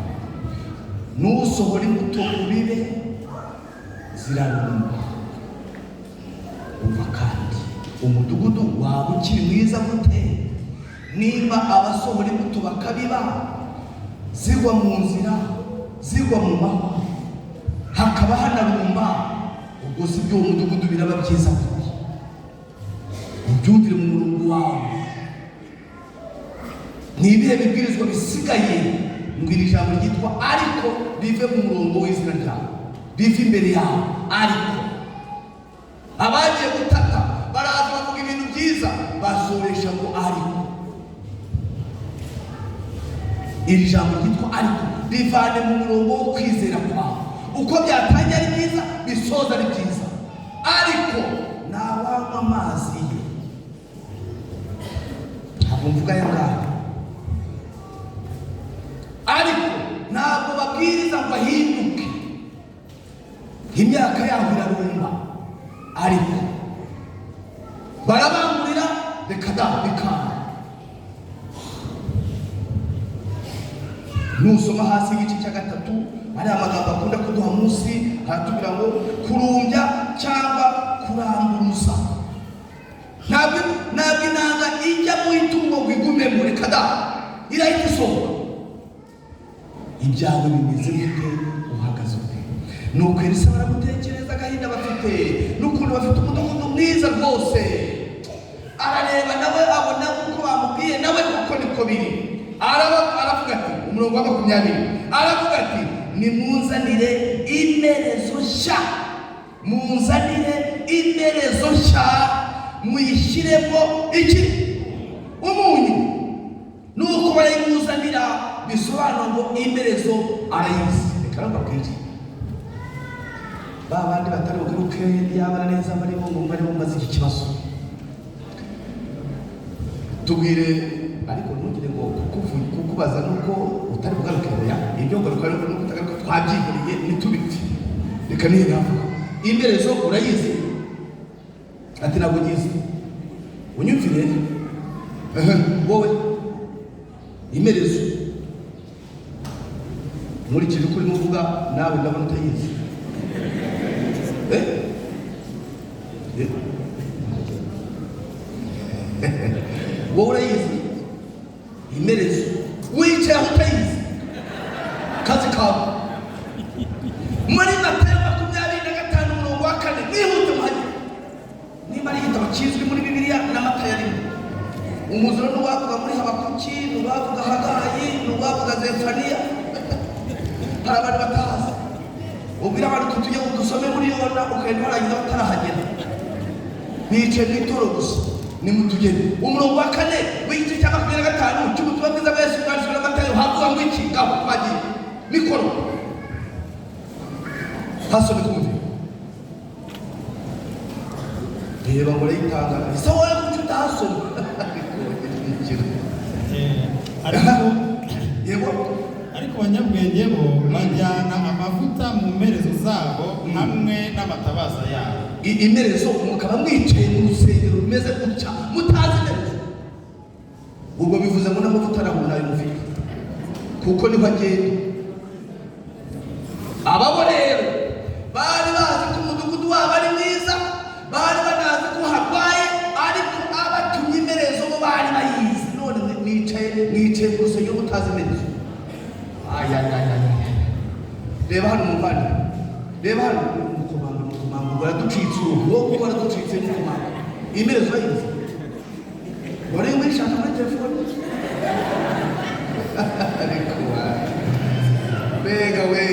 nusohora imbuto ubibe, zirarumba. Umva kandi, umudugudu waba ukiri mwiza gute niba abasohora imbuto bakabiba zigwa mu nzira, zigwa mu mahwa, hakaba hanarumba? Ubwo si byo, uwo mudugudu biraba byiza gute? Ubyumvire mu murongo wawe. Ni ibihe bibwirizwa bisigaye ngo iri jambo ryitwa "ariko" rive mu murongo w'izina ryawe, rive imbere yawe? Ariko abagiye gutata baraza bavuga ibintu byiza, basoresha ngo "ariko". Iri jambo ryitwa "ariko" rivane mu murongo wo kwizera kwawe. Uko byatangiye ari byiza, bisoza ari byiza. Ariko ntawanywa amazi ye, ntabwo mvuga aya ngaya, ariko ntabwo babwiriza ngo ahinduke, imyaka yabo irarumba. Ariko barabangurira, reka da, bikanga. Nusoma hasi igice cya gatatu, ariya magambo akunda kuduha munsi, haratubwira ngo kurumbya cyangwa kuramburuza. Ntabwo inanga ijya mu itungo ngo igumemo, reka da, irahita isohoka. Ibyawe bimeze gute? Uhagaze ute? Nuko Elisa baramutekereza agahinda bafite n'ukuntu bafite umudugudu mwiza rwose. Arareba nawe, abona uko bamubwiye, nawe kuko niko biri. Aravuga ati, umurongo wa 20, aravuga ati: "Nimunzanire imerezo nshya, munzanire imerezo nshya, muyishyiremo iki? Umunyu." Nuko barayimuzanira. Bisobanura ngo imerezo arayizi. Reka mbabwire, ba bandi batari bugaruke, yabara neza barimo ngo barimo maze iki kibazo tubwire. Ariko ntugire ngo kukubaza nuko utari bugaruke. Oya, ibyo ngaruka nuko utagaruka twabyihoreye, ntitubipfe. Reka niyo navuga, imerezo urayizi? Ati: "Ntabwo nyizi." Unyumvire. Ehe, wowe imerezo, nkurikije uko urimo uvuga nawe, ndabona utayizi. Eh? Eh? Wowe urayizi imerezo? Wicaye aho utayizi, kazi kawe. Muri Matayo 25 umurongo wa 4, mwihute muhagere. Niba ari igitabo kizwi muri Bibiliya na Matayo arimo. Umuzuro n'uwavuga muri Habakuki, n'uwavuga Hagayi, n'uwavuga Zefaniya. Hari abantu batazi. Ubwira abantu tujye dusome muri Yona, ukagenda warangiza batarahagera, bicaye mu itoro gusa. Nimutugere umurongo wa 4 w'igice cya 25 cy'ubutumwa bwiza bwa Yesu bwanditswe na Matayo. Havuga ngo iki? Ngaho twagiye, mikoro, hasome twumve. Reba ngo urayitanga ese wowe, kuki utahasoma? Ariko Yego. Ariko abanyabwenge bo bajyana amavuta mu mperezo zabo hamwe n'amatabaza yabo. Imerezo, mukaba mwicaye mu rusengero rumeze gutya mutazi imerezo. Ubwo bivuze ngo n'amavuta ntabwo nayo mufite, kuko niho agenda. Ababo rero bari bazi ko umudugudu wabo ari mwiza, bari banazi ko harwaye, ariko abatumye imerezo bo bari bayizi. None mwicaye mu rusengero mutazi imerezo. Ayayayaya, reba hano muvandimwe, reba hano. Mukomanga, mukomanga, baraducitse ubu, wowe waraducitse. Mukomanga, imerezo urayizi? Wari uyishaka muri telefone? Ariko mbega we!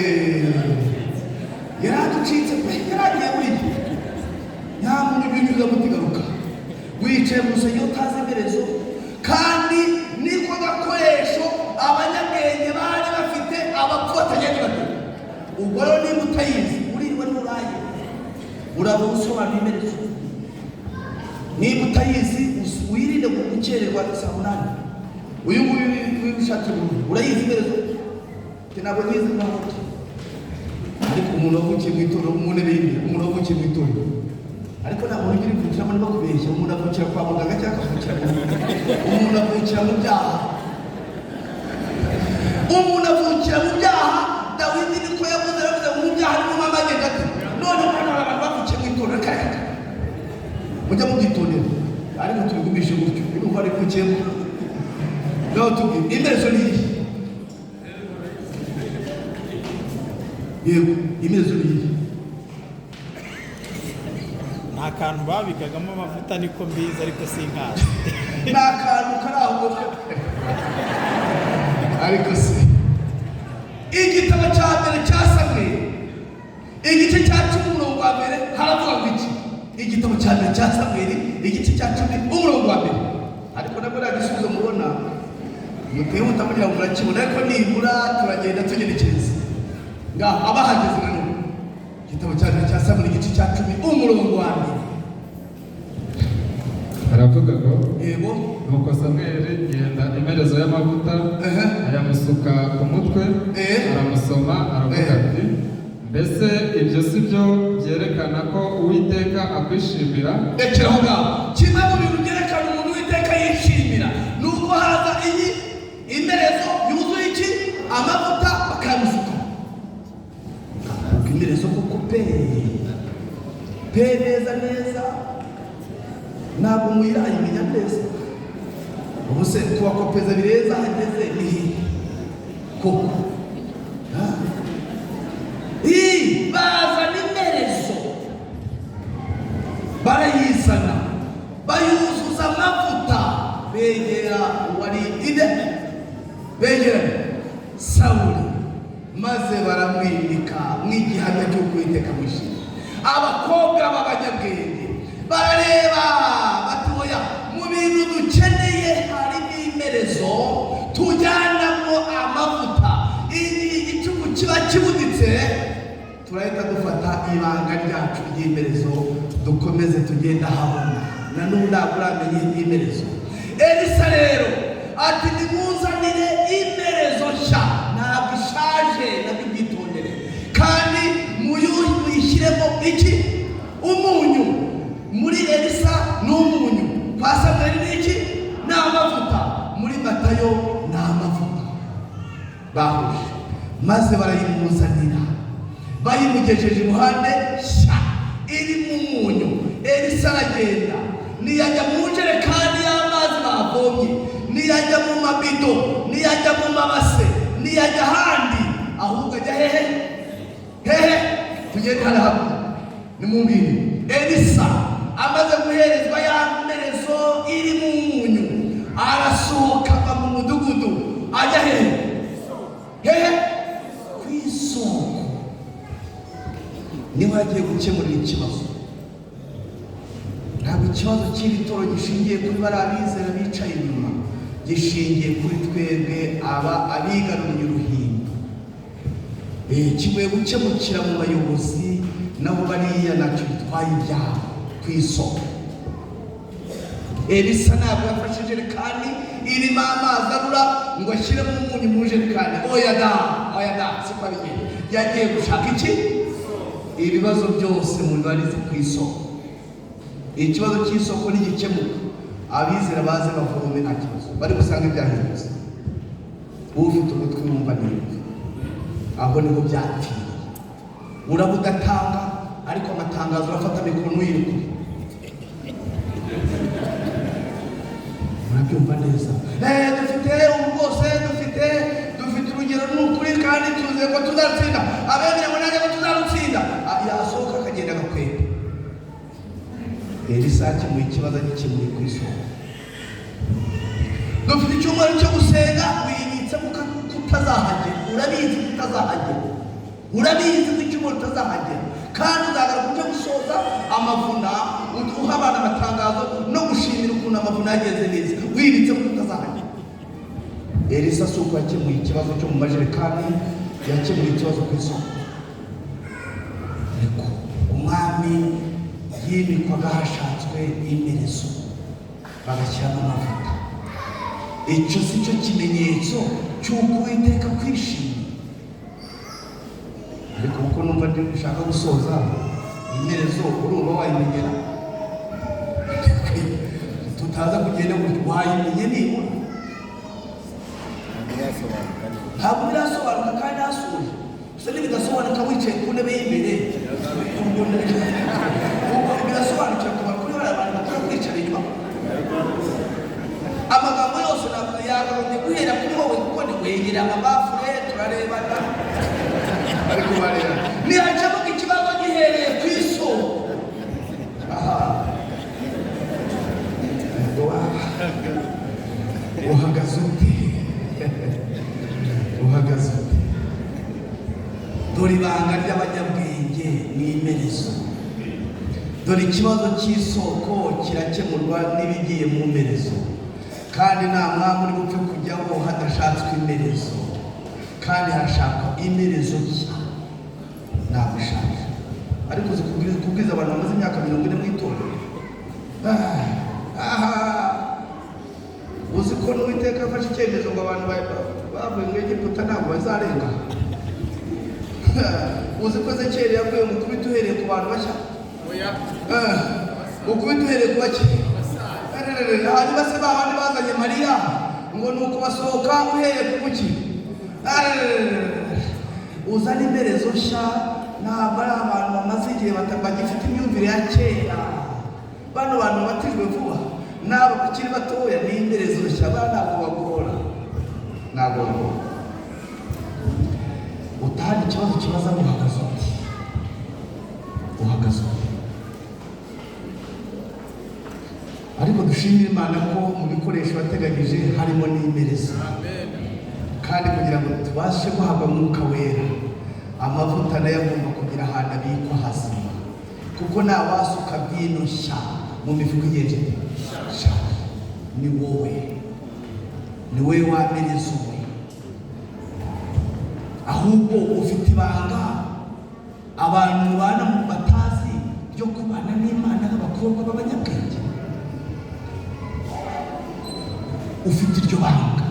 Wicaye mu rusengero utazi imerezo, kandi niko gakoresho abanyabwenge bari bafite, abapfu batagenda bafite. Ubwo rero niba utayizi, uririrwa n'uraye uraba usobanura imerezo. Niba utayizi, wirinde gukererwa saa 8. Uyu nguyu w'ishati y'ubururu, urayizi imerezo? Ati ntabwo nyizi. Ntabwo, ariko umuntu wavukiye mu itorero, mu ntebe y'imbere, umuntu wavukiye mu itorero, ariko ntabwo ujya urivukiramo. Niba kubeshya, umuntu avukira kwa muganga cyangwa akavukira mu, umuntu avukira mu byaha, umuntu avukira mu byaha. Dawidi niko yavuze, aravuze ngo mu byaha harimo mama agenda ati none hano hari abantu bavukiye mu itorero. Kare kare, mujya mubyitondera, ariko tubigumishe gutyo. Urumva rivukiyemo nawe, tubwire imerezo ni iyi. Yego, imerezo ni iyi. Nta kantu babikagamo amavuta, niko mbizi, ariko sinkazi. Ni akantu kari aho, ariko se igitabo cya mbere cya Samweli, igice cya 10, umurongo wa mbere, haravuga ngo iki? Igitabo cya mbere cya Samweli, igice cya 10, umurongo wa mbere. Ariko nabwo nta gisubizo mubona, mutihuta mugira ngo murakibona, ariko nibura turagenda tugenekereza. Ngaho abahageze nanone, igitabo cya mbere cya Samweli, igice cya 10, umurongo wa mbere. Aravuga ngo: Yego. Nuko Samweli yenda imerezo y'amavuta, ayamusuka ku mutwe, aramusoma, aravuga ati: "Mbese ibyo si byo byerekana ko Uwiteka akwishimira?" Rekera aho ngaho. Kimwe mu bintu byerekana umuntu Uwiteka yishimira ni uko haza iyi imerezo yuzuye iki? Amavuta, bakayamusuka. Imerezo koko pe pe, neza neza, ntabwo muyirayimenya neza. Ubu se kubakopeza bireza hageze ni hehe koko? Ha? Ii, bazana imerezo, barayizana, bayuzuza amavuta, begera uwari ide, begera Sawuli, maze baramwimika nk'igihamya cy'uko Uwiteka amwishimiye. Abakobwa b'abanyabwenge barareba batoya, mu bintu dukeneye harimo imerezo tujyanamo amavuta. Iyi igicuku kiba kibuditse, turahita dufata ibanga ryacu ry'imerezo, dukomeze tugenda habona. Na n'ubu ntabwo uramenya imerezo. Elisa rero ati: "Nimuzanire imerezo nshya, ntabwo ishaje, nabyo ubyitondere, kandi muyishyiremo iki? Umunyu." Muri Elisa ni umunyu, kwa Samweli ni iki? Ni amavuta. Muri Matayo ni amavuta bahuje, maze barayimuzanira. Bayimugejeje iruhande nshya irimo umunyu, Elisa aragenda, ntiyajya mu njerekani y'amazi bavomye, ntiyajya mu mabido, ntiyajya mu mabase, ntiyajya ahandi, ahubwo ajya hehe? Hehe? Tugende hano hamwe, nimumbwire. Elisa amaze guherezwa ya merezo irimo umunyu, arasohoka ava mu mudugudu, ajya hehe? Hehe? Ku isoko. Niho agiye gukemurira ikibazo. Ntabwo ikibazo cy'iri toro gishingiye kuri bariya bizera bicaye inyuma, gishingiye kuri twebwe aba abigaruriye uruhimbi. Kigoye gukemukira mu bayobozi, naho bariya ntacyo bitwaye ibyabo. Ku isoko, Elisa ntabwo yafashe ijerekani irimo amazi arura ngo ashyiremo umunyu mu ijerekani. Oya da, oya da, siko abigenza. Yagiye gushaka iki? Ibibazo byose mubibarize ku isoko. Ikibazo cy'isoko nigikemuka, abizera baze bavome, nta kibazo, bari gusanga ibyahindutse. Ufite ugutwi wumva neza, aho niho byapfiriye. Uraba udatanga, ariko amatangazo urafata mikoro ntuyirekure. Murabyumva neza? Dufite ubu rwose, dufite urugero, ni ukuri, kandi tuzi ko tuzarutsinda. Abemera ngo nanjye ko tuzarutsinda. Ah, yasohoka akagenda agakwega. Elisa akemuye ikibazo, agikemuye ku isoko. Dufite icyumweru cyo gusenga, wibitse ko utazahagera. Urabizi ko utazahagera, urabizi ko icyumweru utazahagera, kandi uzagaruka uje gusoza amavuna, uha abana amatangazo no gushimira ukuntu. Ukuntu amavuna yagenze neza, wibitse ko utazahajya. Elisa si uko yakemuye ikibazo cyo mu majerekani, yakemuye ikibazo ku isoko. Ariko umwami yimikwaga hashatswe imerezo, bagashyiramo amavuta. Icyo si cyo kimenyetso cy'uko Uwiteka kwishimiye? Ariko kuko numva ndi gushaka gusoza, imerezo urumva wayimenyera, tutaza kugenda gutyo, wayimenye nibura? Ntabwo birasobanuka kandi hasoje gusa. Ntibidasobanuka wicaye ku ntebe y'imbere, ubwo birasobanukira ku bantu kuri bariya bantu bakora kwicara inyuma. Amagambo yose ntabwo yakagombye guhera kuri wowe, kuko ni wegera amabafure turarebana. Ariko bareba ntihakemuka ikibazo gihereye ku isoko. Aha ubwo uhagaze ute? Uhagaze ute? Dore ibanga ry'abanyabwenge ni imerezo. Dore ikibazo cy'isoko kirakemurwa n'ibigiye mu merezo, kandi nta mwami uri bupfe kujyaho hadashatswe imerezo, kandi hashakwa imerezo nshya. Ntabwo ishaje, ariko uzi kubwiriza abantu bamaze imyaka 40 mu itorero? Aha uzi ko n'Uwiteka afashe icyemezo ngo abantu bavuye mu Egiputa ntabwo bazarenga? Uzi ko Ezekiyeli yavuye ngo ukubite uhereye ku bantu bashya, ukubite uhereye ku bake? Hanyuma se ba bandi bazanye Mariya ngo ni ukubasohoka uhereye ku kuki? Uzana imperezo nshya. Ntabwo ari abantu bamaze igihe bagifite imyumvire ya kera. Bano bantu babatijwe vuba n'abo bakiri batoya ni imperezo nshya. Ba ntabwo bagora, ntabwo bagora. Utahana ikibazo kibaza ngo uhagaze ute? Uhagaze ute? Ariko dushimire Imana ko mu bikoresho wateganyije harimo n'imerezo, kandi kugira ngo tubashe guhabwa Mwuka Wera, amavuta nayo agomba kugira ahantu abikwa hazima, kuko nta wasuka vino nshya mu mifuka igenje nshya. Ni wowe, ni wowe wamereza uwe. Ahubwo ufite ibanga abantu mubana batazi ryo kubana n'Imana nk'abakobwa b'abanyabwenge. Ufite iryo banga.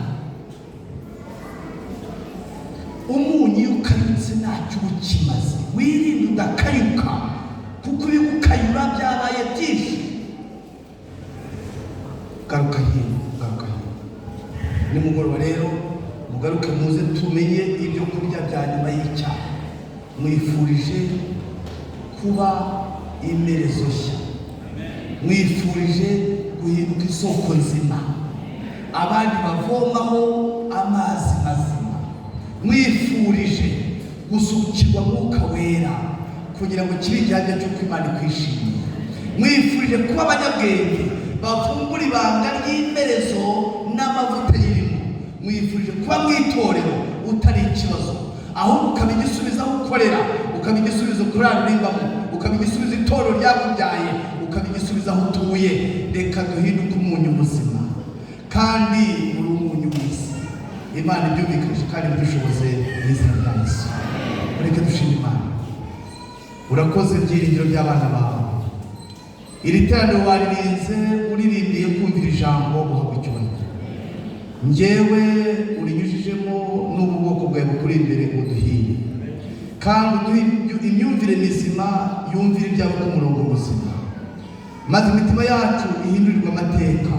Umunyu iyo ukayutse ntacyo uba ukimaze. Wirinde udakayuka, kuko ibigukayura byabaye byinshi. Garuka hino, garuka hino. Nimugoroba rero mugaruke, muze tumenye ibyo kurya bya nyuma y'icyaha. Mwifurije kuba imerezo nshya, mwifurije guhinduka isoko nzima abandi bavomaho amazi mazima, mwifurije gusukirwa Mwuka Wera kugira ngo kibe igihamya cy'uko Imana ikwishimiye, mwifurije kuba abanyabwenge bavumbura ibanga ry'imerezo n'amavuta yirimo, mwifurije kuba mu itorero utari ikibazo, ahubwo ukaba igisubizo aho ukorera, ukaba igisubizo kuri aririmbamo, ukaba igisubizo itorero ryakubyaye, ukaba igisubizo aho utuye. Reka duhinduke umunyu muzima, kandi uri umunyu w'isi. Imana ibyumvikanishe kandi ibidushoboze mu izina rya Yesu. Mureke dushime Imana. Urakoze, byiringiro by'abana bawe. Iri teraniro waririnze, uririndiye kumvira ijambo, uhabwa icyubahiro. Njyewe urinyujijemo n'ubu bwoko bwawe bukuri imbere, uduhiye kandi uduhe imyumvire mizima yumvira ibyawe ku murongo muzima, maze imitima yacu ihindurirwe amateka.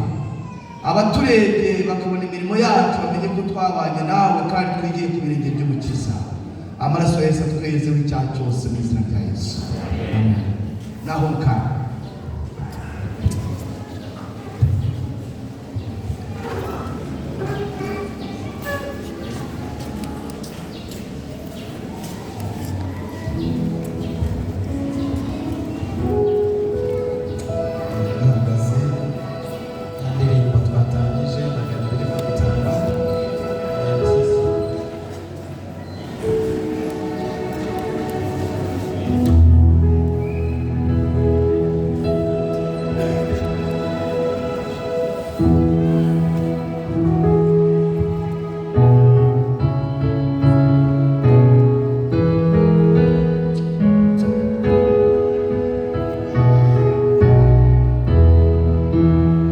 Abaturebye bakabona imirimo yacu bamenye ko twabanye nawe kandi twigiye ku birenge by'Umukiza. Amaraso ya Yesu atwezeho icyaha cyose mu izina rya Yesu, amen. Naho mukanya.